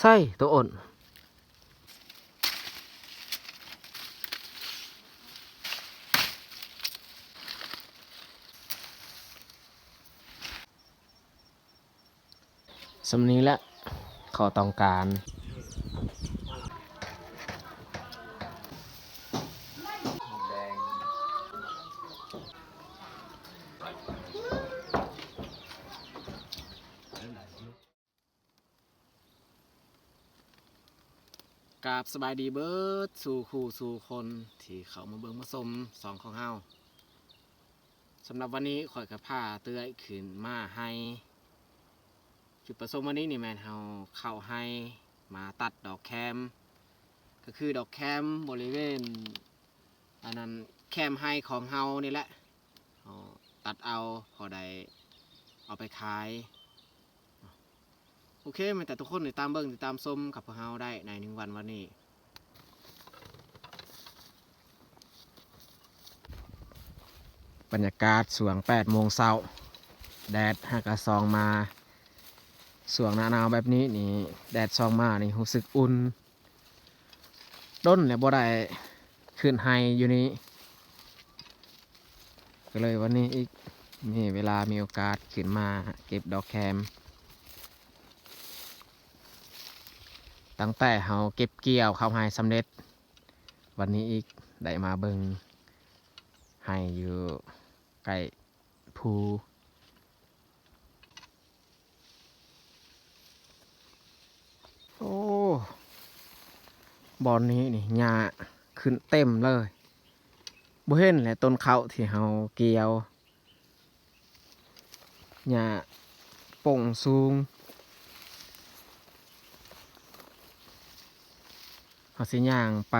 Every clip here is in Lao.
ໃຕ້ໂຕອົນ. ສ່ຳນີ້ແຫຼະ ເຂົາຕ້ອງການ. ກາບສະບາຍດີເບິດສູ່ຄູ່ສູ່ຄົນທີ່ເຂົ້າມາເບິ່ງມາຊົມຊ່ອງຂອງເຮົາ. ສຳລັບວັນນີ້ຂ້ອຍກໍພາເອື້ອຍຂຶ້ນມາໄຮ່. ຈຸດປະສົງວັນນີ້ນີ້ແມ່ນເຮົາເຂົ້າໄຮ່ມາຕັດດອກແຄມ, ກໍຄືດອກແຄມບໍລິເວນ ອັນນັ້ນ ແຄມໄຮ່ຂອງເຮົານີ້ແຫຼະ. ເຮົາຕັດເອົາ ພໍໄດ້ເອົາໄປຂາຍ. ໂອເຄ ແມ່ນແຕ່ທຸກຄົນຕິດຕາມເບິ່ງ ຕິດຕາມຊົມກັບພວກເຮົາໄດ້ໃນໜຶ່ງວັນວັນນີ້. ບັນຍາກາດຊ່ວງແປດໂມງເຊົ້າ ແດດຫາກະສ່ອງມາ. ຊ່ວງໜ້າໜາວແບບນີ້ນີ້ ແດດສ່ອງມານີ້ຮູ້ສຶກອຸ່ນ. ດົນແລ້ວບໍ່ໄດ້ຂຶ້ນໄຮ່ຢູ່ນີ້ ກໍເລີຍວັນນີ້ອີກ ມີເວລາມີໂອກາດຂຶ້ນມາເກັບດອກແຄມ. ຕັ້ງແຕ່ເຮົາເກັບກ່ຽວເຂົ້າໄຮ່ສຳເລັດ, ວັນນີ້ອີກ ໄດ້ມາເບິ່ງໄຮ່ຢູ່ໃກ້ພູ. ໂອ້ ບ່ອນນີ້ນີ້ຫຍ້າຂຶ້ນເຕັມເລີຍ, ບໍ່ເຫັນແຫຼະຕົ້ນເຂົ້າທີ່ເຮົາກ່ຽວ, ຫຍ້າປົ່ງສູງ. ເຮົາຊິຍ່າງໄປ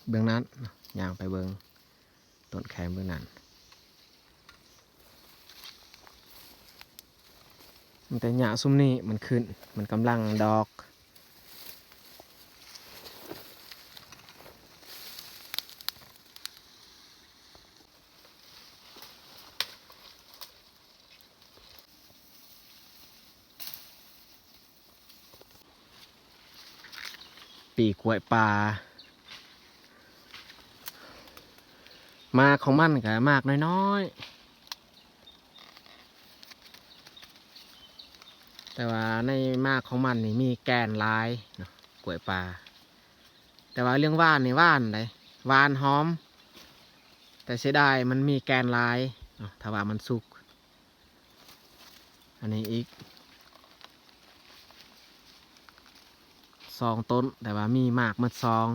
ເບື້ອງນັ້ນ, ຍ່າງໄປເບິ່ງ ຕົ້ນແຄມເບິ່ງນັ້ນ. ມັນແຕ່ຫຍ້າຊຸມນີ້ມັນຂຶ້ນ, ມັນກຳລັງດອກ. ປີກล้วยป่า หมากของมันก็หมากน้อยๆ แต่ว่าในหมากของมันนี่มีแก่นหลายเนาะ กล้วยป่า แต่ว่าเรื่องหวานนี่หวานได๋ หวานหอม แต่เสียดายมันมีแก่นหลายเนาะ ถ้าว่ามันสุก อันนี้อีกสองต้น แต่ว่ามีหมากหมดสอง.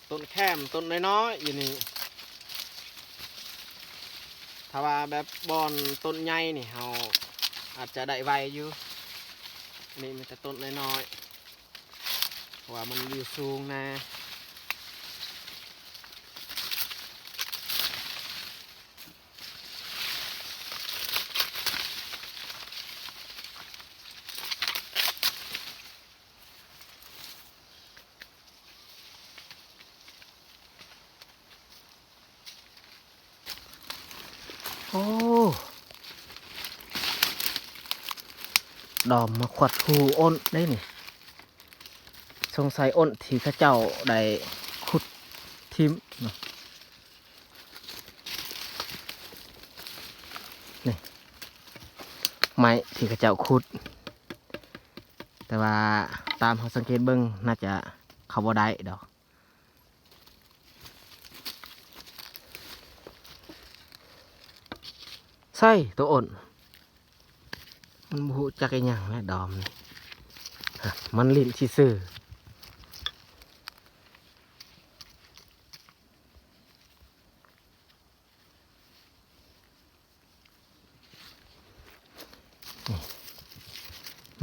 ต้นแคมต้นน้อยๆ อยู่นี่ ถ้าว่าแบบบ่อนต้นใหญ่นี่ เฮาอาจจะได้ไวอยู่ อันนี้มีแต่ต้นน้อยๆ เพราะว่ามันอยู่สูงนะ. โอ้ ดอมมาขวดหูอ้นได้นี่ สงสัยอ้นที่เขาเจ้าได้ขุดทิ่มเนาะ นี่ ไม้ที่เขาเจ้าขุด แต่ว่าตามเฮาสังเกตเบิ่ง น่าจะเข้าบ่ได้ดอก. ໃສ່ໂຕອ້ນ. ມັນບໍ່ຮູ້ຈັກອີ່ຫຍັງແຫຼະດອມນີ້ ຮະ ມັນຫຼິ້ນຊື່ໆ. ນີ້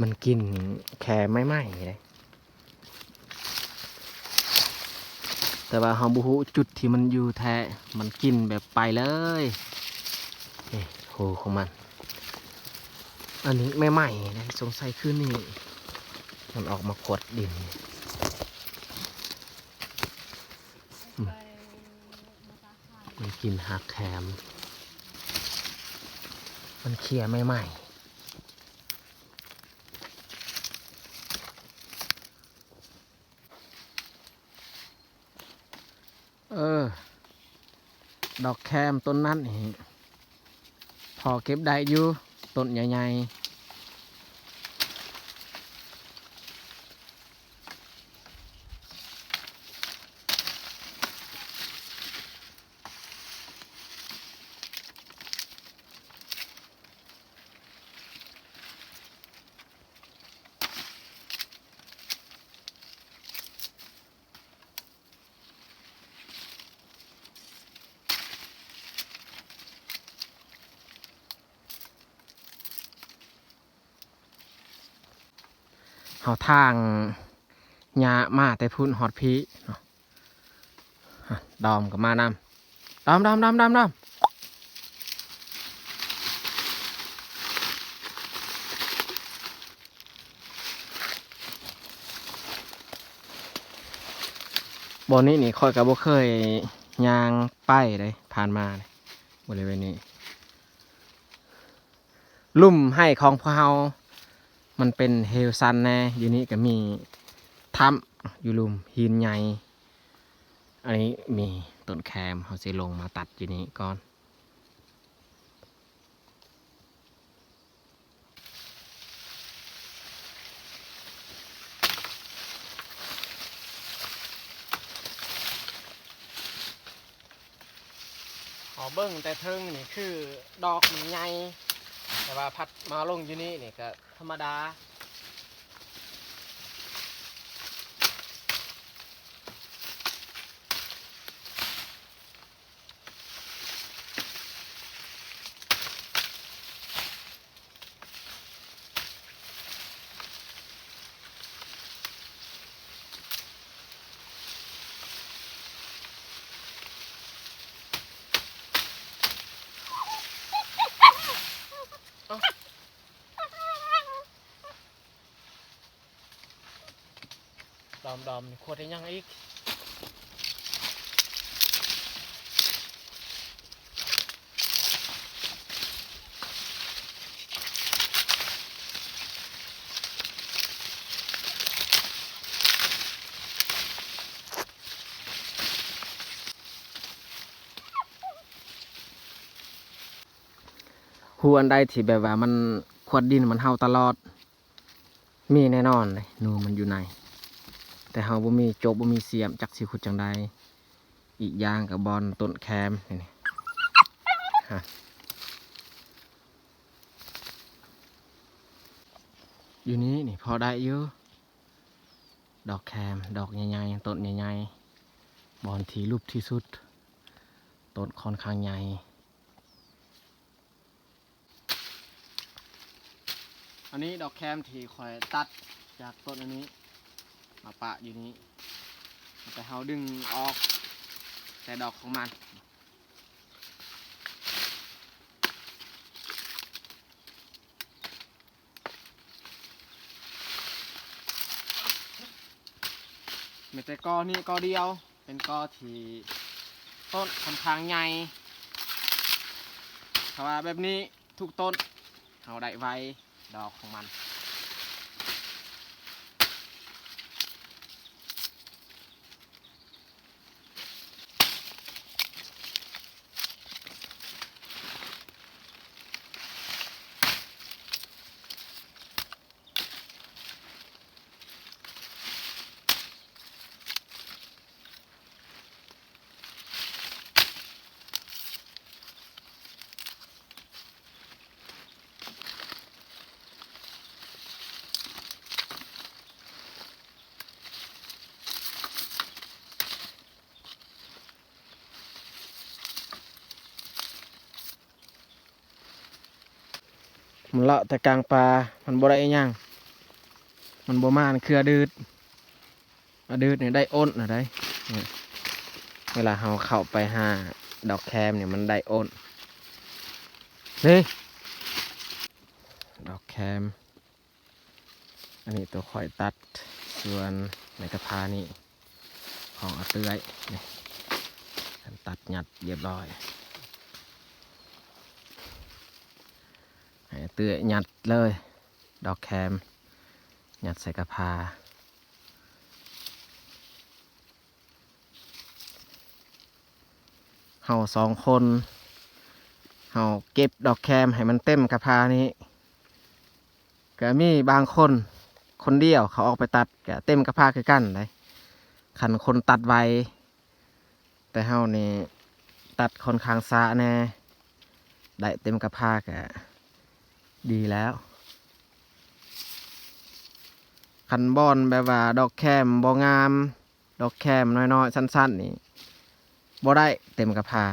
ມັນກິນແຄ່ໄມ້ໆເດ້ ແຕ່ວ່າເຮົາບໍ່ຮູ້ຈຸດທີ່ມັນຢູ່ແທ້ ມັນກິນແບບໄປເລີຍ. ນີ້ ໂຮຂອງມັນ ອັນນີ້ໃໝ່ໆເດ້ ສົງໄສຄືນນີ້ມັນອອກມາຂວດດິນ. ອືມ ມັນກິນຮາກແຄມ ມັນເຄຍໃໝ່ໆ. ເອີ ດອກແຄມຕົ້ນນັ້ນນີ້ພໍເກັບໄດ້ຢູ່ ຕົ້ນໃຫຍ່ໆ. ເຮົາທາງຫຍ້າມາແຕ່ພຸ້ນຮອດພີ້ເນາະ. ດອມກໍມານຳ ດອມ ດອມ ດອມ ດອມ ດອມ. ບ່ອນນີ້ນີ້ຂ້ອຍກໍບໍ່ເຄີຍຍ່າງໄປເດ້ ຜ່ານມານີ້ ບໍລິເວນນີ້. ລຸ່ມໄຮ່ຂອງພວກເຮົາມັນເປັນເຮວຊັນແດ່ ຢູ່ນີ້ກໍມີຖ້ຳ ຢູ່ລຸ່ມຫີນໃຫຍ່. ອັນນີ້ມີຕົ້ນແຄມ ເຮົາຊິລົງມາຕັດຢູ່ນີ້ກ່ອນ. ເຮົາເບິ່ງແຕ່ເທິງນີ້ຄືດອກມັນໃຫຍ່ ແຕ່ວ່າພັດມາລົງຢູ່ນີ້ນີ້ກໍທຳມະດາ. ດອມໆ ນີ້ຂວດໄດ້ຫຍັງອີກ? ຮູອັນໃດທີ່ແບບວ່າມັນ ຂວດດິນມັນເຫົ່າຕະຫຼອດ ມີແນ່ນອນເດ້ ໜູມັນຢູ່ໃນ ແຕ່ເຮົາບໍ່ມີໂຈກ ບໍ່ມີສຽມ ຈັກຊິຂຸດຈັ່ງໃດ. ອີກຢ່າງກໍບ່ອນຕົ້ນແຄມນີ້ ຮະ ຢູ່ນີ້ນີ້ພໍໄດ້ຢູ່ ດອກແຄມ ດອກໃຫຍ່ໆ ຕົ້ນໃຫຍ່ໆ ບ່ອນທີ່ຫຼຸບທີ່ສຸດ ຕົ້ນຂ້ອນຂ້າງໃຫຍ່. ອັນນີ້ດອກແຄມທີ່ຂ້ອຍຕັດຈາກຕົ້ນອັນນີ້ມາປະຢູ່ນີ້ ແຕ່ເຮົາດຶງອອກແຕ່ດອກຂອງມັນ. ມີແຕ່ກໍນີ້ກໍດຽວ ເປັນກໍທີ່ຕົ້ນຂ້ອນຂ້າງໃຫຍ່ ຖ້າວ່າແບບນີ້ທຸກຕົ້ນ ເຮົາໄດ້ໄວດອກຂອງມັນ. ເ ມັນເລາະແຕ່ກາງປ່າ ມັນບໍ່ໄດ້ອີ່ຫຍັງ ມັນບໍ່ມາ ມັນຄືອະດືດ ອະດືດນີ້ໄດ້ໂອນນະໄດ໋. ເວລາເຮົາເຂົ້າໄປຫາດອກແຄມນີ້ ມັນໄດ້ໂອນ ນີ້ ດອກແຄມ. ອັນນີ້ໂຕຂ້ອຍຕັດສ່ວນໃນກະພານີ້ ຂອງອາເຕື້ອຍນີ້ ຄັນຕັດຍັດຮຽບຮ້ອຍ ໃຫ້ອາເຕື້ອຍຍັດເລີຍ ດອກແຄມ ຍັດໃສ່ກະພາ. ເຮົາສອງຄົນ ເຮົາເກັບດອກແຄມໃຫ້ມັນເຕັມກະພານີ້ ກະມີບາງຄົນ ຄົນດຽວເຂົາອອກໄປຕັດ ກະເຕັມກະພາຄືກັນໄດ໋ ຄັນຄົນຕັດໄວ. ແຕ່ເຮົານີ້ຕັດຄ່ອນຂ້າງຊ້າແດ່ ໄດ້ເຕັມກະພາກະດີແລ້ວ. ຄັນບ່ອນແບບວ່າດອກແຄມບໍ່ງາມ ດອກແຄມນ້ອຍໆ ສັ້ນໆ ນີ້ ບໍ່ໄດ້ເຕັມກະພາ.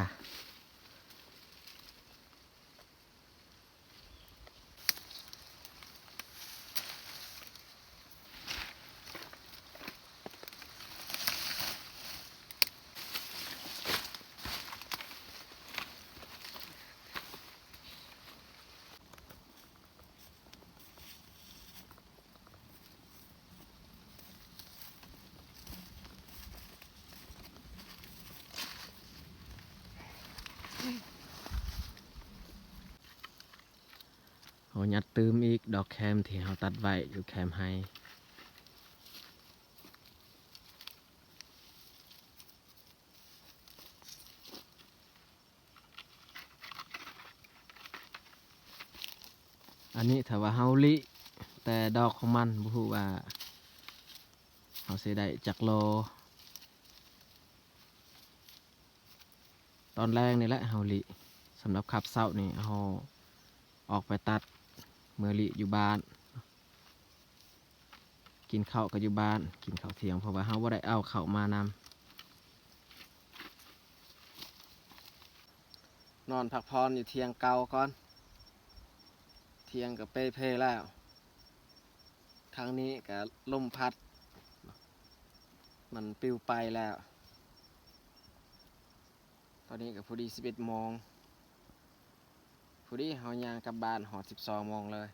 ເຮົາຍັດຕື່ມອີກ ດອກແຄມທີ່ເຮົາຕັດໄວ້ຢູ່ແຄມໄຮ່. ອັນນີ້ຖ້າວ່າເຮົາລິແຕ່ດອກຂອງມັນ ບໍ່ຮູ້ວ່າເຮົາຊິໄດ້ຈັກໂລ. ຕອນແລງນີ້ແຫຼະເຮົາລິ ສຳລັບຄາບເຊົ້ານີ້ເຮົາອອກໄປຕັດ ເມືອລິຢູ່ບ້ານ. ກິນເຂົ້າກໍຢູ່ບ້ານ ກິນເຂົ້າທ່ຽງ ເພາະວ່າເຮົາບໍ່ໄດ້ເອົາເຂົ້າມານຳ. ນອນພັກຜ່ອນຢູ່ທ່ຽງເກົ່າກ່ອນ ທ່ຽງກໍເປ່ເພແລ້ວ. ຄັ້ງນີ້ກໍລົມພັດ ມັນປິວໄປແລ້ວ. ຕອນນີ້ກໍພໍດີສິບເອັດໂມງ ພໍດີເຮົາຍ່າງກັບບ້ານຮອດສິບສອງໂມງເລີຍ.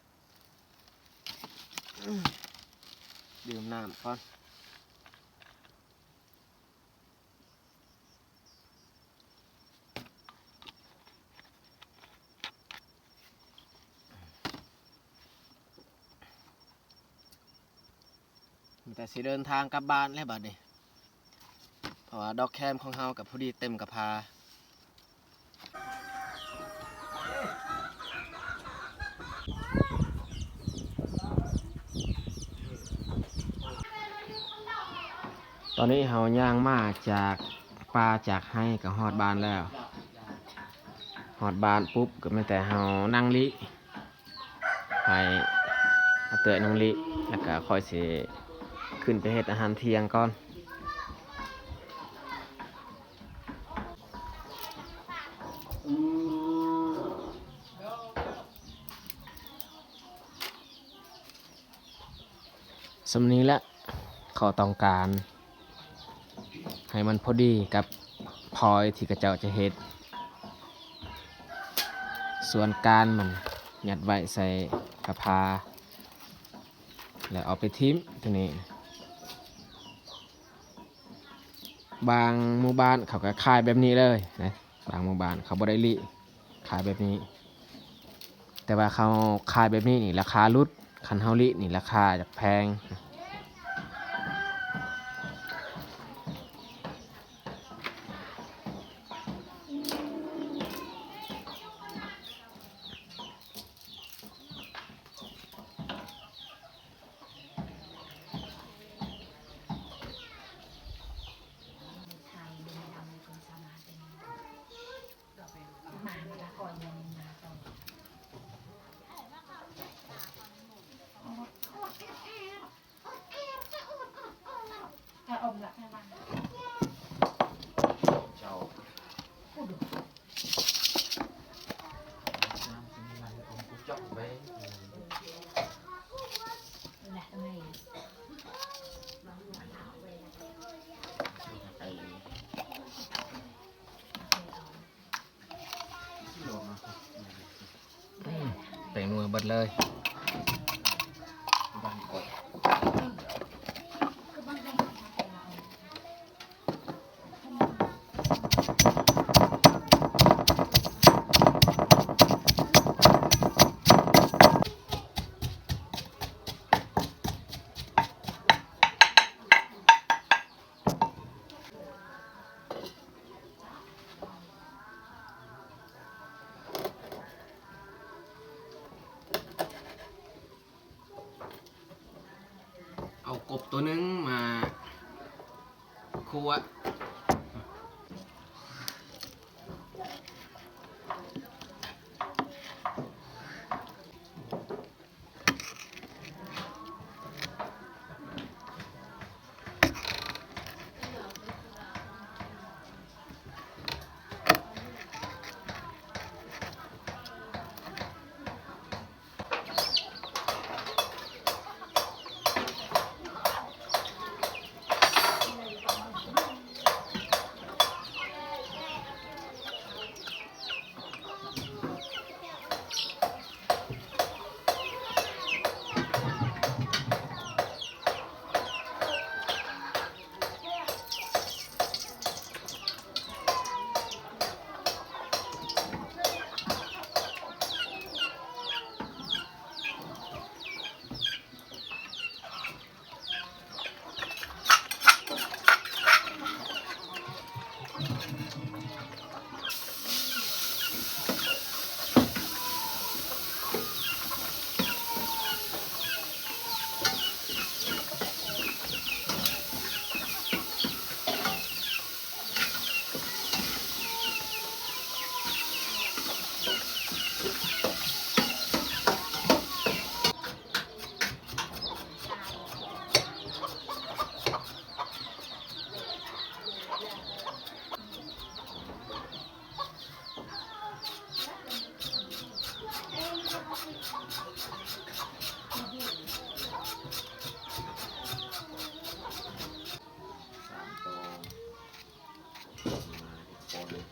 ດື່ມນ້ຳກ່ອນ. ມີແຕ່ຊິເດີນທາງກັບບ້ານແລ້ວບັດນີ້ ເພາະວ່າດອກແຄມຂອງເຮົາກໍພໍດີເຕັມກະພາ. ຕອນນີ້ເຮົາຍ່າງມາຈາກປ່າຈາກໄຮ່ກໍຮອດບ້ານແລ້ວ. ຮອດບ້ານປຸບກໍມີແຕ່ເຮົານັ່ງລິ ໃຫ້ອາເຕີຍນັ່ງລິ ແລ້ວກະຂ້ອຍຊິຂຶ້ນໄປເຮັດອາຫານທ່ຽງກ່ອນ. ສ່ຳນີ້ແຫຼະ ເຂົາຕ້ອງການໃຫ້ມັນພໍດີກັບພອຍທີ່ເຂົາເຈົ້າຈະເຮັດ. ສ່ວນການມັນຍັດໄວ້ໃສ່ກະພາ ແລ້ວເອົາໄປຖິ້ມຕົວນີ້. ບາງໝູ່ບ້ານເຂົາກໍຂາຍແບບນີ້ເລີຍນະ ບາງໝູ່ບ້ານເຂົາບໍ່ໄດ້ລິ ຂາຍແບບນີ້ ແຕ່ວ່າເຂົາຂາຍແບບນີ້ນີ້ລາຄາຫຼຸດ ຄັນເຮົາລິນີ້ລາຄາຈະແພງ. ມາ ມາລະກ່ອນ ມາ ມາຕໍ່. ຈອກໄປ ອືມ ແປ້ງນົວເບິດເລີຍ. ເອົາກົບໂຕໜຶ່ງມາຂົ້ວ. ສາມໂຕ ມາອີກໂຕໜຶ່ງ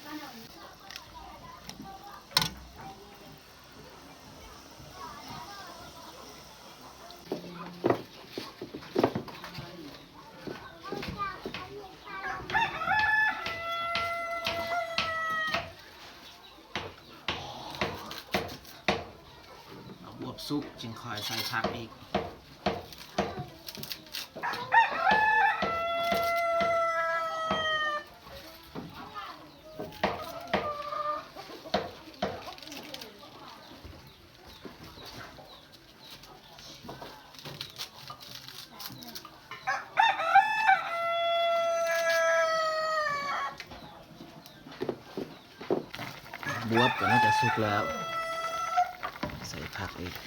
ການລວກຜັກ. ເອົາບວບສຸກຈຶ່ງຄ່ອຍໃສ່ຜັກອີກ. ບວບກໍໜ້າຈະສຸກແລ້ວ ໃສ່ຜັກອີກ. ເ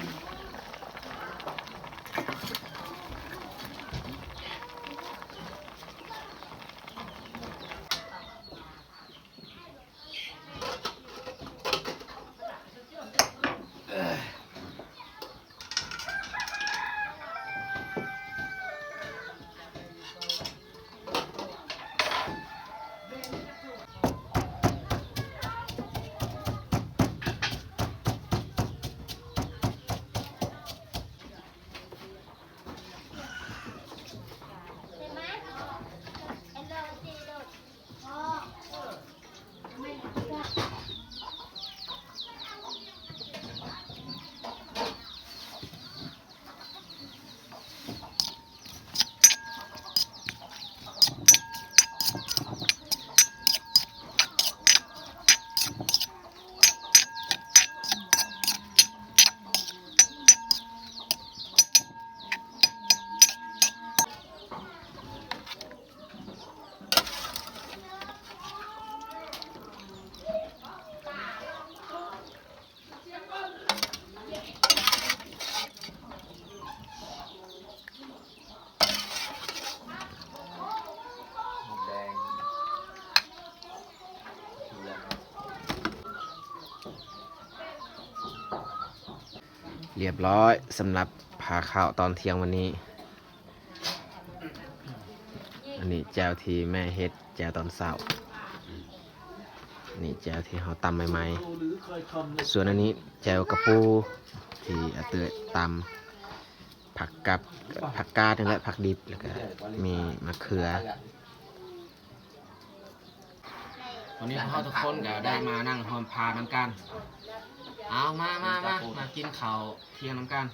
ຮຽບຮ້ອຍສຳລັບພາເຂົ້າຕອນທ່ຽງວັນນີ້. ອັນນີ້ແຈ່ວທີ່ແມ່ເຮັດ ແຈ່ວຕອນເຊົ້າ. ນີ້ແຈ່ວທີ່ເຮົາຕຳໃໝ່ໆ. ສ່ວນອັນນີ້ແຈ່ວກະປູທີ່ອາເຕີຍຕຳ. ຜັກກັບ ຜັກກາດນີ້ແຫຼະ ຜັກດິບ ແລ້ວກະມີໝາກເຂືອ. ວັນນີ້ພວກເຮົາທຸກຄົນກະໄດ້ມານັ່ງຮ່ວມພານຳກັນ. ເອົາ ມາ ມາ ມາ ມາກິນເຂົ້າທ່ຽງນຳກັນ.